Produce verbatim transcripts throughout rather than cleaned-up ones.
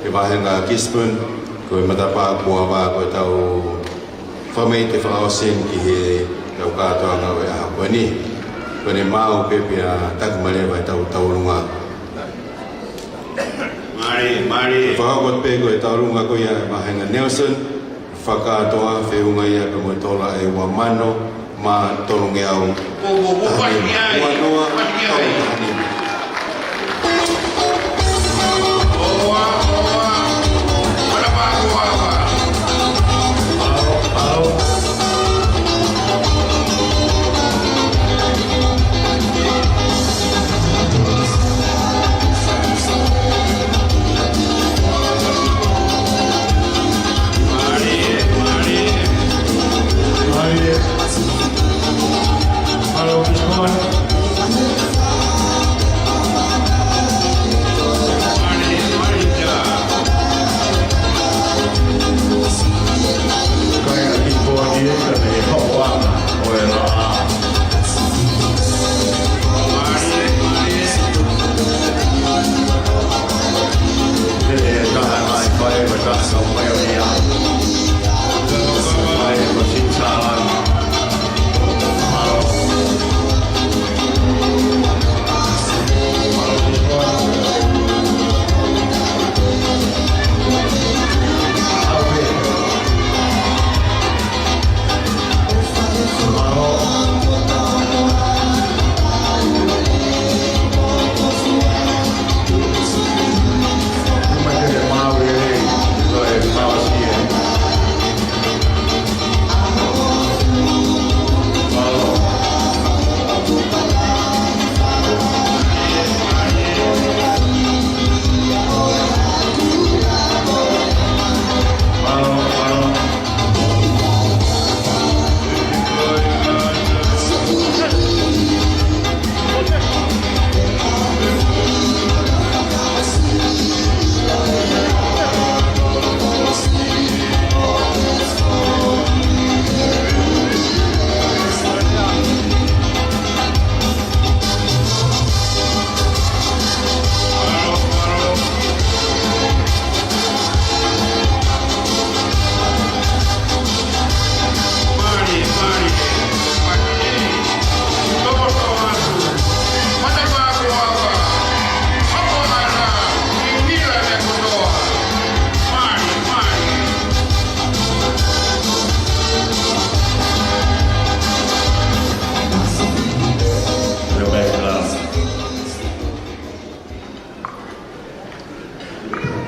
ʻE Vāhenga Gisborne, ko e matapā kuo ava ko ʻetau fakameʻite fakaʻosi ki heʻetau kātoanga ʻo e ʻaho ko eni. Ko ʻene maʻu pē pea taki mai leva ʻetau tauʻolunga. Mālie, mālie. Fakahoko pē ko e tauʻolunga ko ia ʻa e Vāhenga Nelson, fakakātoa feʻunga ia pea mo e tola ʻe ua mano mā tolungeau. Ko, ko, ko, taha nima. Ua noa, tolu taha nima.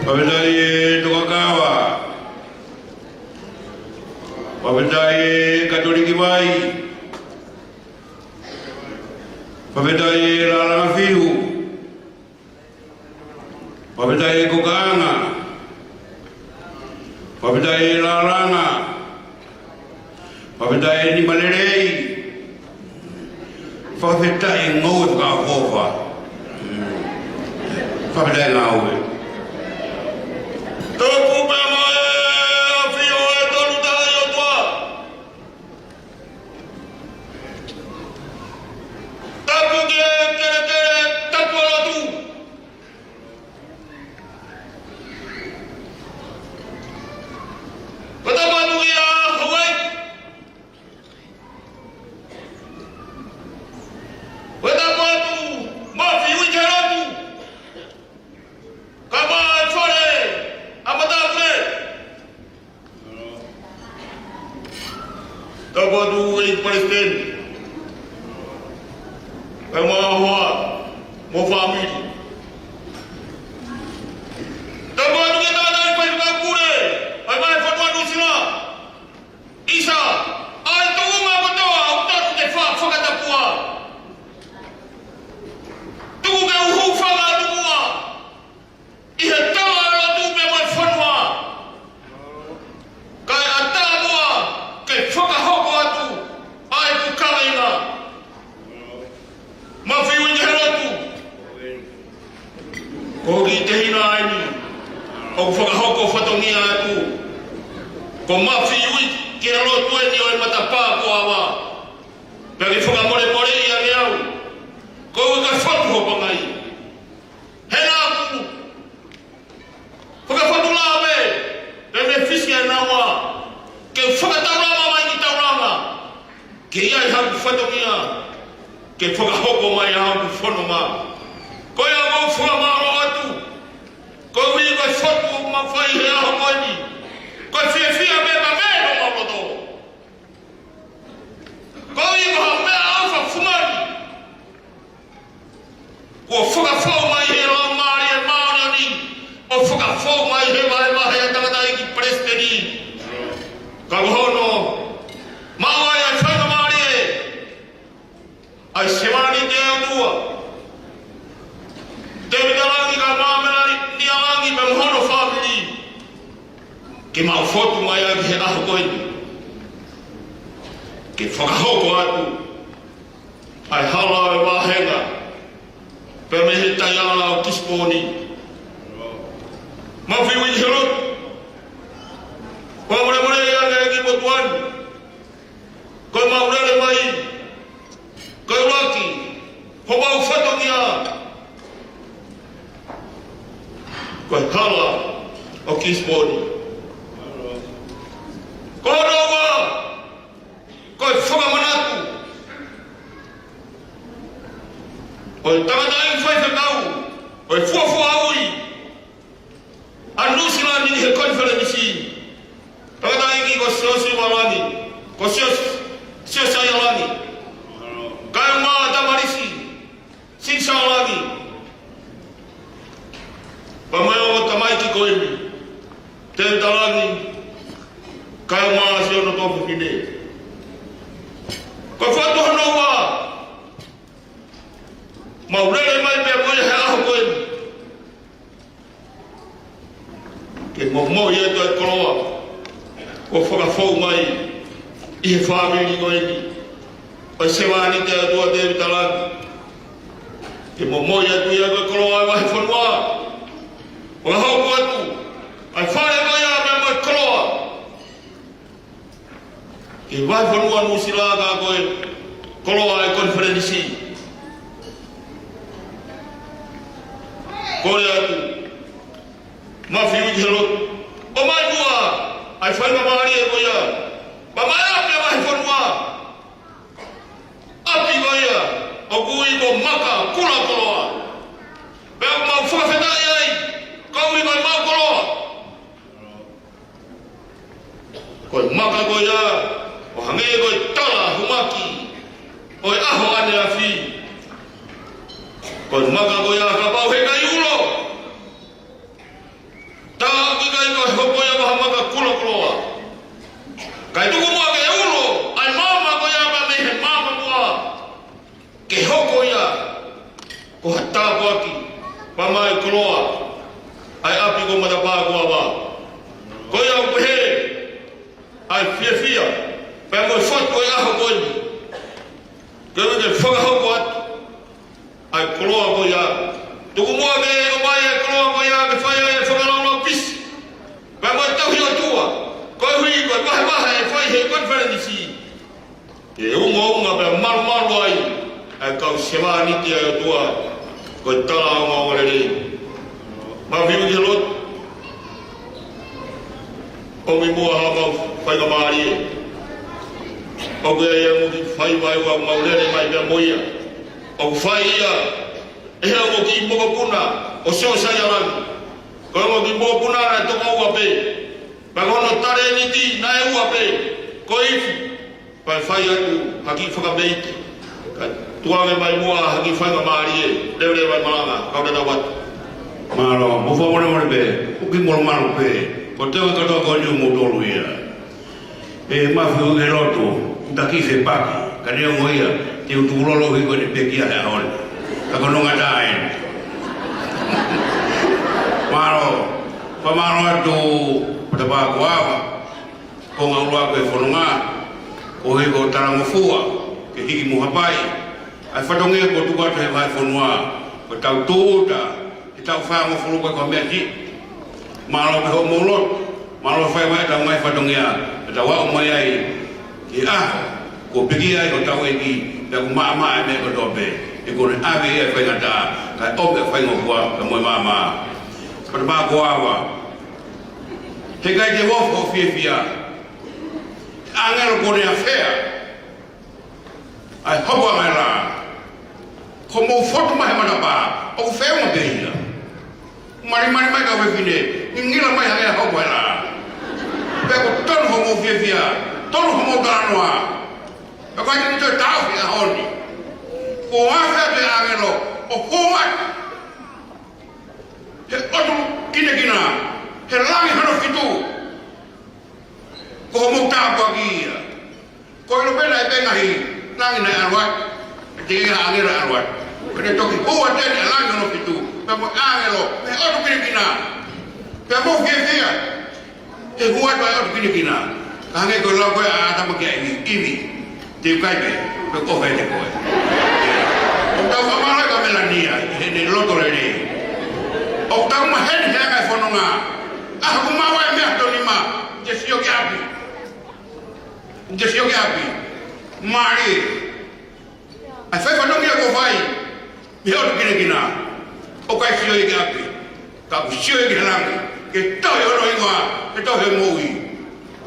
Fakafetaʻi e Tokakawa. Fakafetaʻi e Katoliki Vai. Fakafetaʻi e Lālanga Fiu. Fakafetaʻi e Kokaʻanga. Fakafetaʻi e Lālanga. Fakafetaʻi e Nimalelei. Fakafetaʻi e Ngoue Fakaʻofoʻofa. Fakafetaʻi e Ngoue. Tapu pē mo e ʻAfio ʻe Tolu Tahaʻi ʻOtua. Tapu ki he kelekele tapu ʻo lotu. Fakatapu atu kia Hauaiki. Fakatapu atu Mafiuike lotu. Kae ʻumaʻā e fale ʻa Matāpule. Tapu atu ʻEiki Palesiteni. Kae ʻumaʻā hoa mo e fāmili. Tapu atu ki he tangataʻeiki faifekau pule ʻa e Vahefonua Nuʻusila. ʻIsa, ʻa e tuʻunga kotoa ʻoku tonu ke fa-, fakatapua. Tuku ke u hūfanga atu muʻa ʻi he tala ʻo e lotu pea mo e fonua. Kae ʻatā muʻa ke fakahoko atu ʻa ʻeku kaveinga. Mafiuike lotu. Ko e kiʻi tehina eni ʻoku fakahoko fatongia atu. Ko Mafiuike lotu eni ʻo e matapā kuo ava. Pea ke fakamolemoleʻi ange au. Ko e ka fatu ho pangai. He naʻa ku faka- fatongia ke fakahoko mai ʻa hoku fononga. Ko ia ʻoku ou fakamālō atu. Koeʻuhi ko e fotu ʻoku mau fai he ʻaho ko eni, ko e fiefia pē mo e meʻa ʻi homau loto. Koeʻuhi ko ha meʻaʻofa fungani kuo fakafou mai he Laumālie Māʻoniʻoni, ʻo fakafou mai he vahevahe ʻa e tangataʻeiki palesiteni. Ka ko hono maʻu ai ʻa e faingamālie ʻa e sevāniti ʻa e ʻOtua, Tēvita Langi kae ʻumaʻā Melania Langi pea mo hono fāmili, ke mau fotu mai ʻaki he ʻaho ko eni ke fakahoko atu ʻa e hala ʻo e vāhenga pea mei he taiala ʻo Kisiponi. Mafiuʻi he lotu, fakamolemole ange ki he motuʻa ni, ko ʻemau lele mai, ko e ʻuluaki homau fatongia ko e hala ʻo Kisiponi. Ko hono ua, ko e fakamanatu ʻo e tangataʻeiki faifekau ʻo e fuofua ui ʻa Nuʻusila ni he konifelenisi, tangataʻeiki ko Siosiua Langi, ko Sios-, Siosaia Langi, kae ʻumaʻā Tamalisi Sinisā Langi, pea mo e ongo tamaiki ko eni, Tēvita Langi kae ʻumaʻā siʻono tuofefine. Ko e fotu hono ua ʻoku mau lele mai pea mo ia he ʻaho ko eni, ke momoʻi atu ʻa e koloa kuo fakafou mai ʻi he fāmili ko eni ʻo e sevāniti ʻa e ʻOtua, Tēvita Langi. Ke momoʻi atu ia ko e koloa ʻa e vahefonua. Fakahoko atu ʻa e fale ko ia pea mo e koloa ki he vahefonua Nuʻusila, ka ko e koloa ʻa e konifelenisi. Kole atu, mafiuʻi he lotu, ʻomai muʻa ʻa e faingamālie ko ia, pea mo e ʻapi ʻa e vahefonua. ʻApi ko ia ʻoku ui ko Maka Kulakoloa. Pea ʻoku mau fakafetaʻi ai, koeʻuhi ko ʻemau koloa. Ko e maka ko ia ʻoku hangē ko e tala humaki ʻo e ʻaho ʻaneafi. Ko e maka ko ia kapau heʻikai ulo, tā ʻoku ʻikai ko e hoko ia ko ha maka kulokoloa. Kae tuku muʻa ke ulo ʻa e maama ko ia pea mei he maama muʻa, ke hoko ia ko ha tāpuaki pea mo e koloa ʻa e ʻapi ko Matapā ko Ava. Ko ia ʻoku pehē ʻa e fiefia pea mo e fotu ʻo e ʻaho ko eni, ke ʻoua ke fakahoko atu ʻa e koloa ko ia. Tuku muʻa ke ʻomai e koloa ko ia ke fai ai e fakalaulauloto pisi pea mo e tauhi ʻOtua, koeʻuhi ko e vahevahe ʻe fai he konifelenisi, ke ungaunga pea malumalu ai ʻa e kau sevāniti ʻa e ʻOtua, ko e tala ongoongolelei. Mafiuʻi he lotu, ʻomi muʻa haʻamau faingamālie. ʻOku ʻi ai ʻa e ongo kiʻi faiva ʻoku mau lele mai pea mo ia, ʻoku fai ia ʻe he ongo kiʻi mokopuna ʻo Siosaia Langi. Ko e ongo kiʻi mokopuna naʻe toko ua pē, pea ko hono talēniti naʻe ua pē, ko e ifi. Pea fai atu ha kiʻi fakapeiti, kae tuku ange mai muʻa ha kiʻi faingamālie. Leveleva e malanga, kau tatau atu. Mālō, mou fakamolemole pē, ʻoku kiʻi molumalu pē, ko e teu e katoa ko eni ʻo moutolu ia. ʻE Mafiuʻi he lotu, ʻoku ta kiʻi fepaki, ka neongo ia, te u tukulolo ʻi he ko eni pekia he ʻaho ni. Ka ko hono ngata eni. Mālō, fakamālō atu, Matapā ko Ava, ko e ngaahi ʻuluaki ʻo e fononga, ʻo hiko talangofua, ke hiki mo hapai ʻa e fatongia kuo tuku atu he vahefonua, ko e tau tūʻuta, ʻetau fai mo fulu ko e ko e meʻa ki. Mālō pē hoʻomou lotu, mālō fai mai ʻetau ngaahi fatongia, ʻetau aʻu mai ai ki he ʻaho kuo pekia ai hotau ʻEiki, pea kuo maʻamaʻa e meʻa kotoa pē, he kuo ne ʻave ia ʻa e faingataʻa, kae ʻomi ʻa e faingofua, kae mo e maama. Matapā ko Ava, heʻikai te u ofo ʻo fiefia, ʻāngelo kuo ne afea ʻa e hopo ʻa e lā. Ko hoʻomou fotu mai he matapā, ʻoku feʻunga pē ia. Malimali mai kau fefine, ngingila mai hake ʻa e hopo ʻa e lā. Pea ʻoku tonu hoʻomou fiefia, tonu hoʻomou talanoa. Pea ʻoku ʻikai ke toe taʻofi he ʻaho ni. Kuo afe atu e ʻāngelo, ʻo hū atu he ʻotu kinekina, he langi hono fitu. Ko hoʻomou tāpuaki ia. Ko e ʻilo pē naʻe pē ngaahi langi naʻe ʻalu atu. ʻE te ia ʻāngelo ʻalu atu. Ko ʻene toki hū atu eni ʻa e langi hono fitu. Pea mo e ʻāngelo, mei he ʻotu kinekina. Pea mou fiefia. He hū atu ʻa e ʻotu kinekina. Ka hangē ko e lau ko ē ʻa ʻĀtama kia ʻIvi, ʻIvi, te u kai pē, pe ko e hā ʻete koe. ʻOku tau fakamālō kia Melania, ʻi heʻene loto lelei. ʻOku tau maheni he anga e fononga. ʻA hoku maʻu ʻa e meʻa ʻi ho nima, te u sio ki ʻapi. Te u sio ki ʻapi. Mālie. ʻA e fai fanongo ia kuo fai mei he ʻotu kinekina, ʻoku ʻikai sio ia ki ʻapi, ka ʻoku sio ia ki he langi, ke tohi hono hingoa, ke tohi hoʻo moʻui.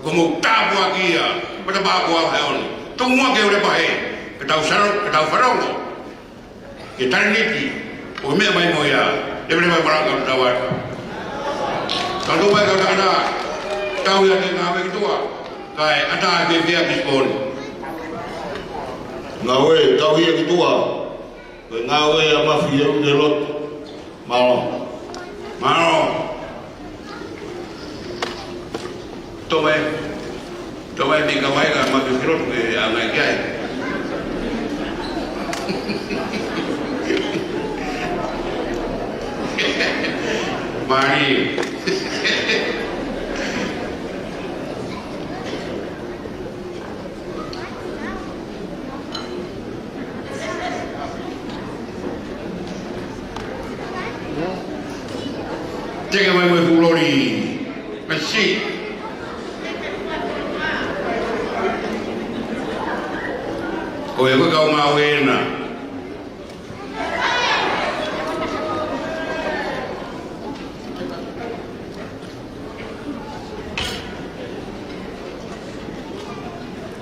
Ko hoʻomou tāpuaki ia, matapā kuo afe ʻaho ni. Tuku muʻa ke u lepa hē, ka tau sano, ka tau fanongo ki he talēniti ʻoku meʻa mai mo ia, leveleva mai malanga ka tau atu. Ka tau mai ka tau atu, tau ia ke ngāue ki tuʻa. Kae ʻatā ke pea ki Siponi. Ngāue, tau ia ki tuʻa. Ko e ngāue ʻa Mafi ʻi he lotu. Mālō. Mālō. Tō mai. Tō mai mei ka mai ka Mafi ki lotu ke ʻangai ki ai. Mālie. Teke mai mo e fuʻu loli. Mesi. Ko e kau ngāue ena.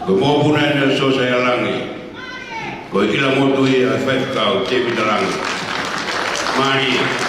Ko e mokopuna ena ʻo Siosefa Langi. Ko e ʻila motuʻa ia ʻa e faifekau Tēvita Langi. Mālie.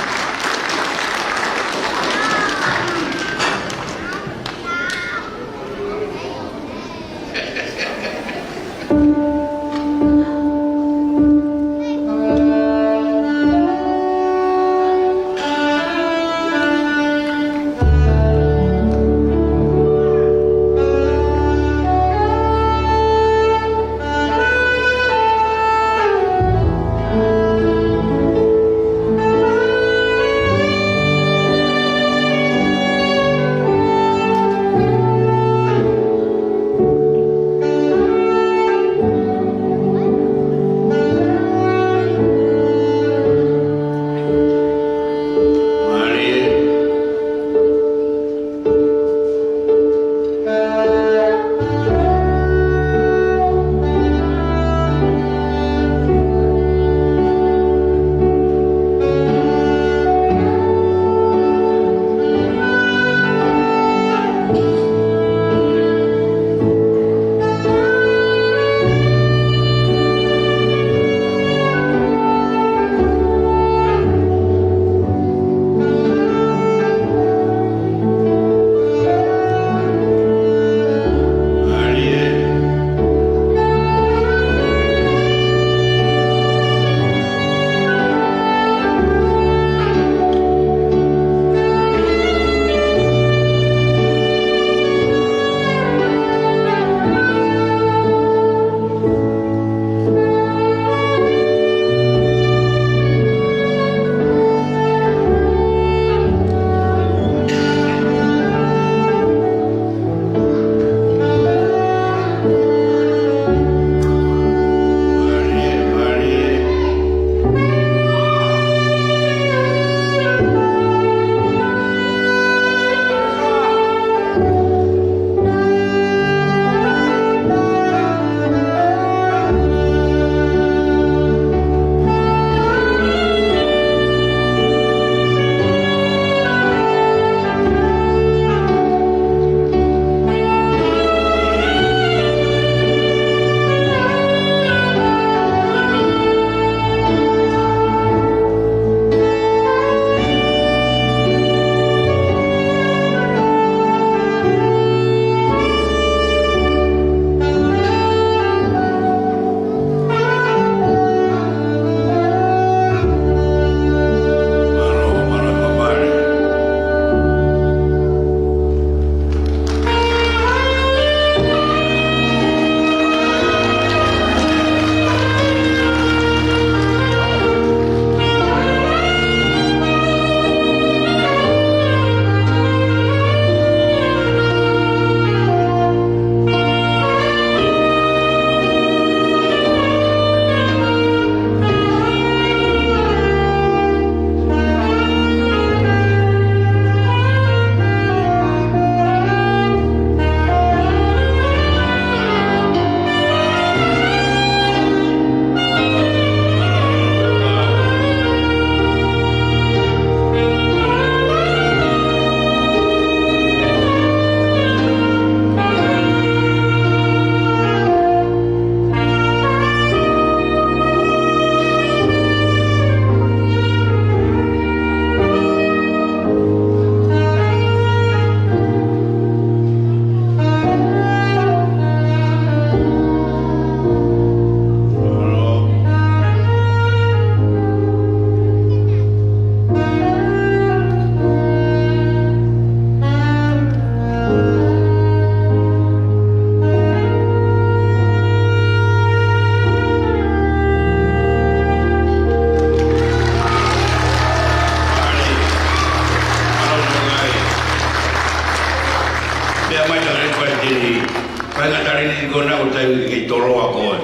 Kāinga, tali ni ko ena ʻoku taimi ke tolo ʻa koe.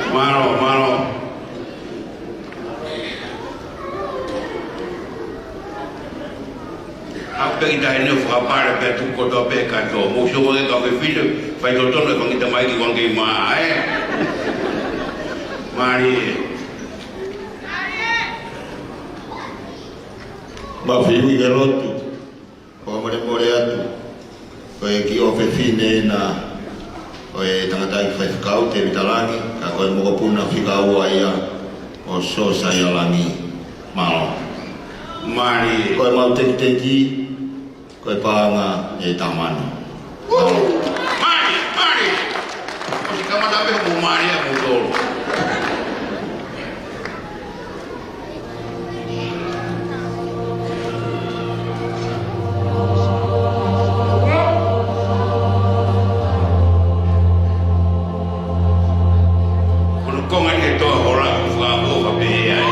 Mālō, mālō. ʻA pē ki tahi ni ʻo fakapale pē tuku kotoa pē kātoa. Mou sio mai ki he kau fefine, faitotonu e fanga kiʻi tamaiki ʻoku ʻi ai e kei mā, ē? Mālie. Mau fiu ʻi he lotu. Fakamolemole atu. Ko e kiʻi ʻofefine ena ʻo e tangataʻeiki faifekau, Tēvita Langi, ka ko e mokopuna fika ua ia ʻo Siosaia Langi. Mālō. Mālie. Ko e mau tekiteki, ko e paʻanga ʻe taha mano. Mālō. Mālie, mālie. ʻOsi kamata pē hoʻomou mālie ʻa moutolu. Ko hono konga eni e toa hola, fakaʻofa pē ai.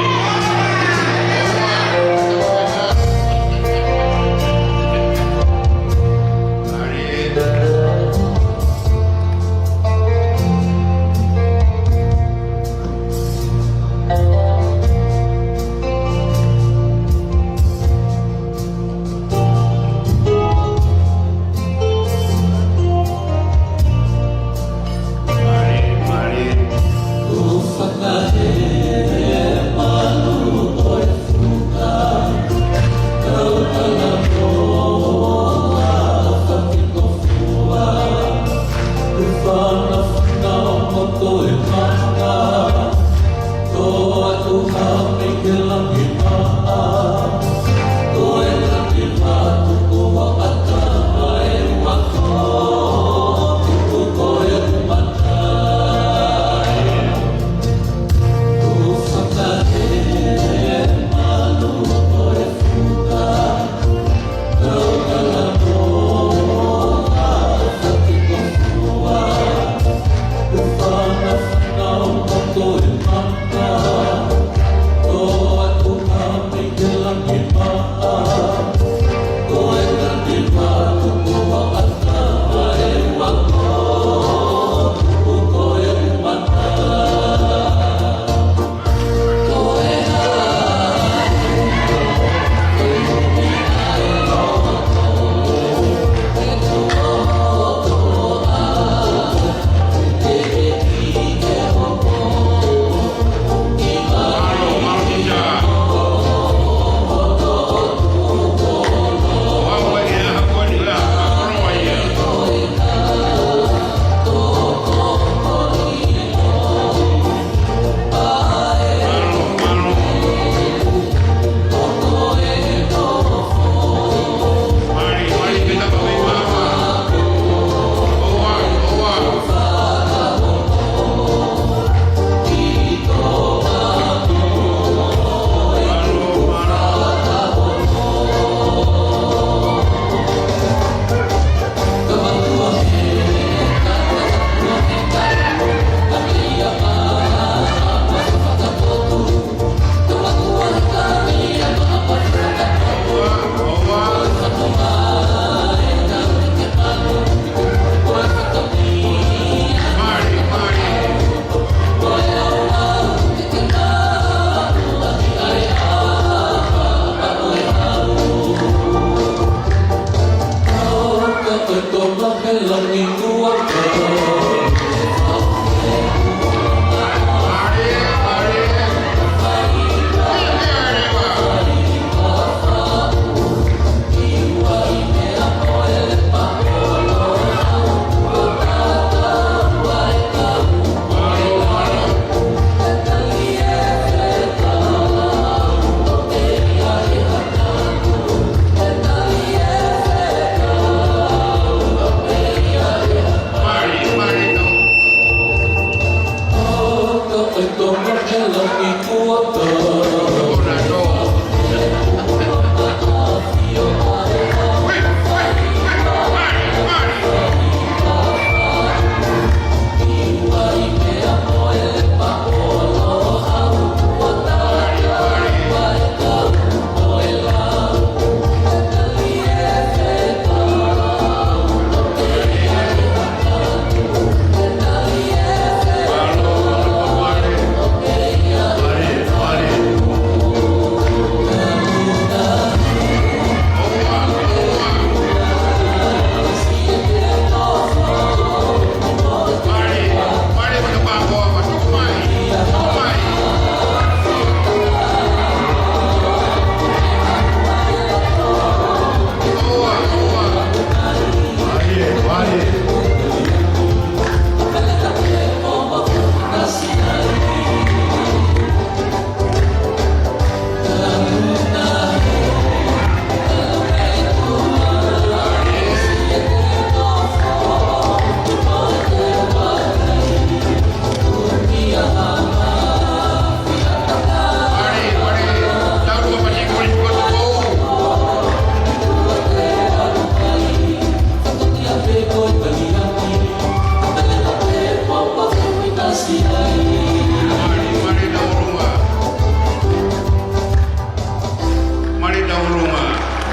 Tauluma,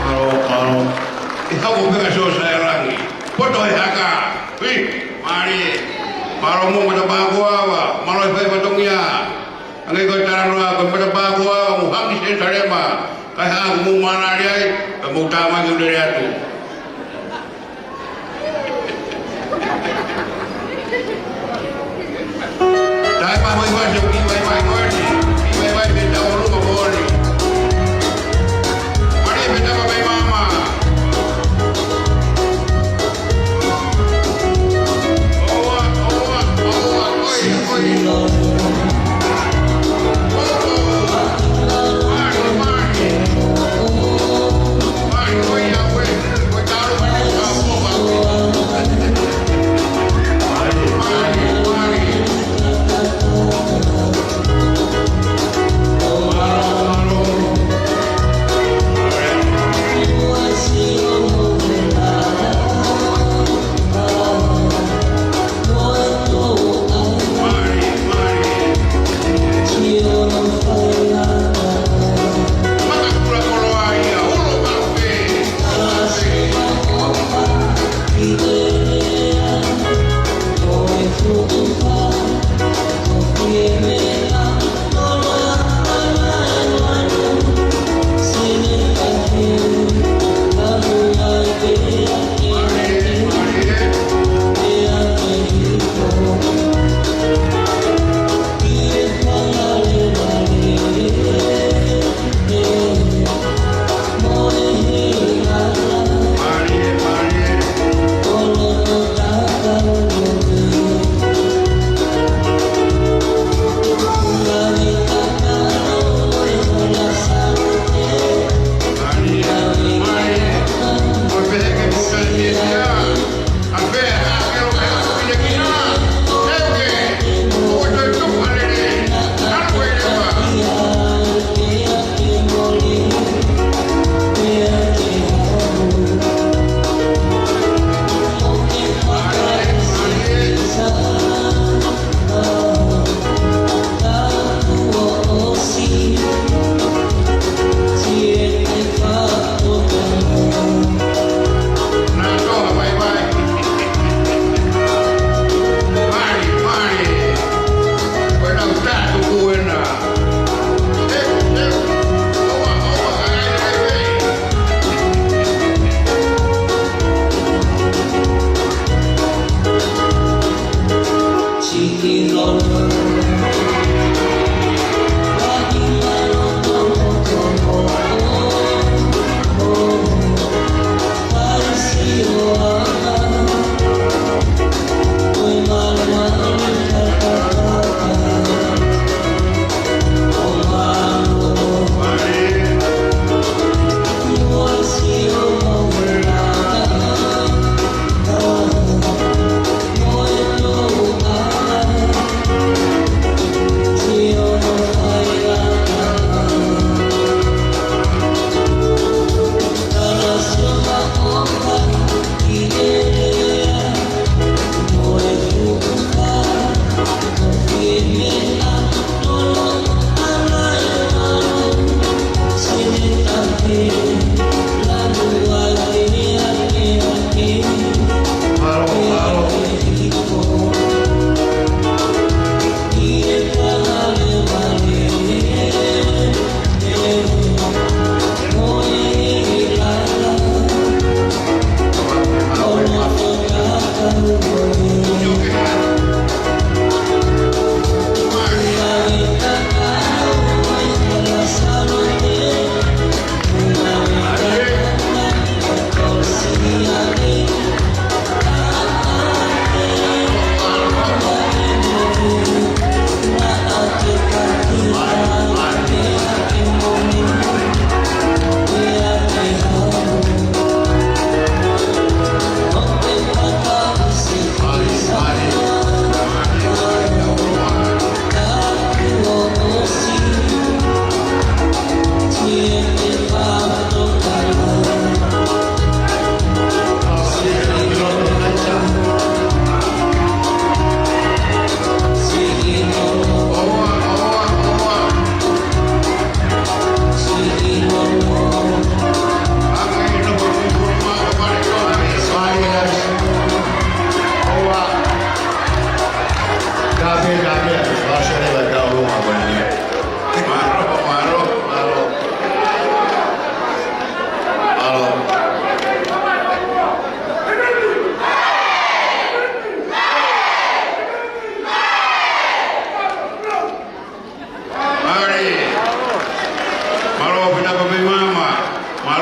mālō, mālō. ʻI hako peka sosa e langi. Poto he haka. Ui, mālie. Mālō mo matapā ko ava. Mālō e fai fatongia. Hangē ko e talanoa ko e matapā ko ava mo haki Selusalema. Kae haʻu mo mālali ai. Kae mo tāmaki ʻo lele atu.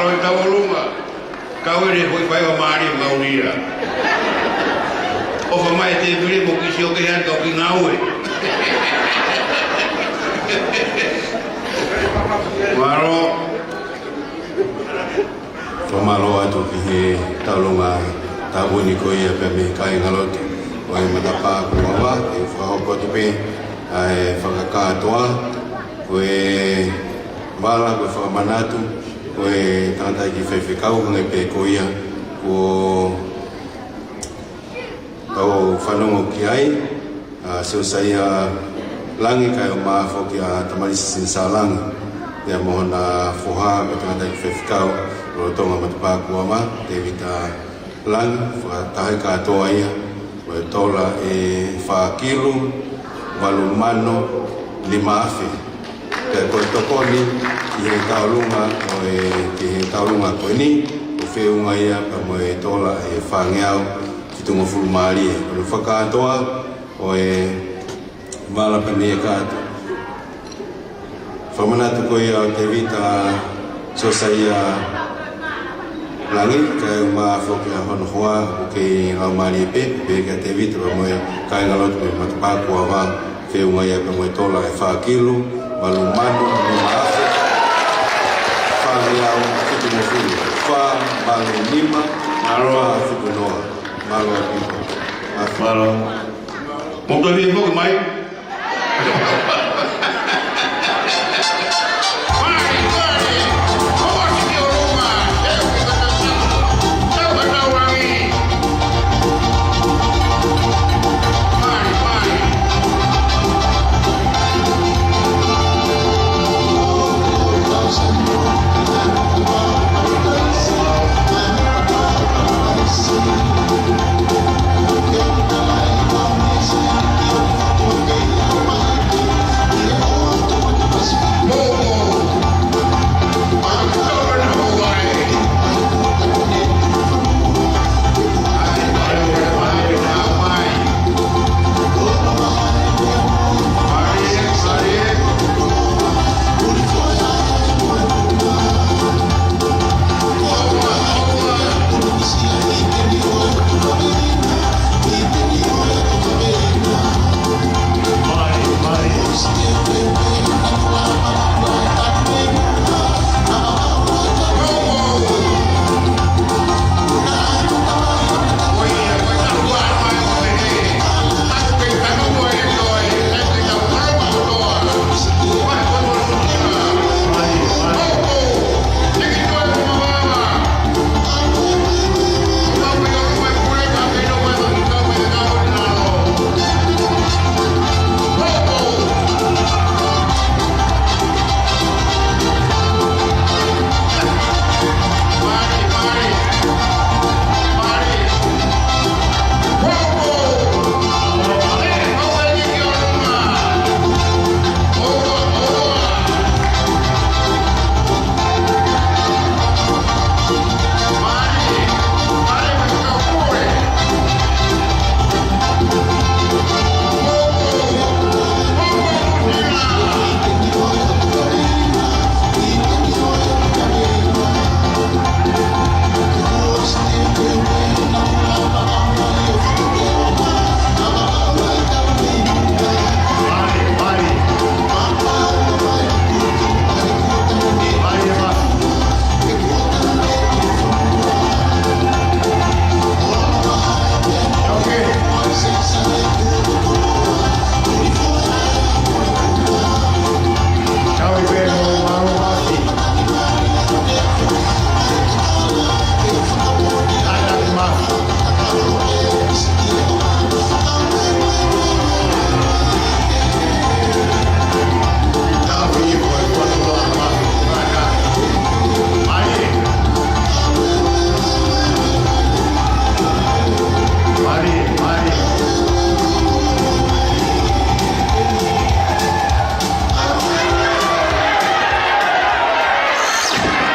ʻOi, tau ʻolunga. Kau ʻene foʻi fai ʻo mālie ʻo ngāue ia. ʻOfa mai e tēpile mo kiʻi sio kehe ʻa e kau kiʻi ngāue. Mālō. Fakamālō atu ki he taulonga tāpuni ko ia pea mei he kāingalotu ʻo e matapā kuo ava, ʻe fakahoko atu pē ʻa e fakakātoa, ko e vala, ko e fakamanatu, ko e tangataʻeiki faifekau, hangē pē ko ia kuo tau fanongo ki ai, ʻa Siosaia Langi, kae ʻumaʻā foki ʻa Tamalisi Sinisā Langi, pea mo hona foha ko e tangataʻeiki faifekau lolotonga matapā kuo ava, Tēvita Langi, fakataha kātoa ia, ko e tola ʻe fā kilu, valu mano, nima afe. Pea ko e tokoni ki he taulonga, ʻo e, ki he taulonga ko eni, ʻoku feʻunga ia pea mo e tola ʻe fāngeau fitungofulu mālie. Ko hono fakakātoa ʻo e vala pea mei he kātoa. Fakamanatu ko ia ʻo Tēvita Siosaia Langi, kae ʻumaʻā foki ʻa hono hoa, ʻoku kei laumālie pē, pea kia Tēvita pea mo e kāingalotu mei he matapā kuo ava, feʻunga ia pea mo e tola ʻe fā kilu, valu mano, nima afe, fāngeau fitungofulu, fā valu nima, fā fitu noa. Mālō ʻaupito. Mālō. Mou toe foki mai.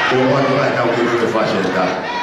Ko e ʻoatu ʻa e tau ki he fasi ʻe taha.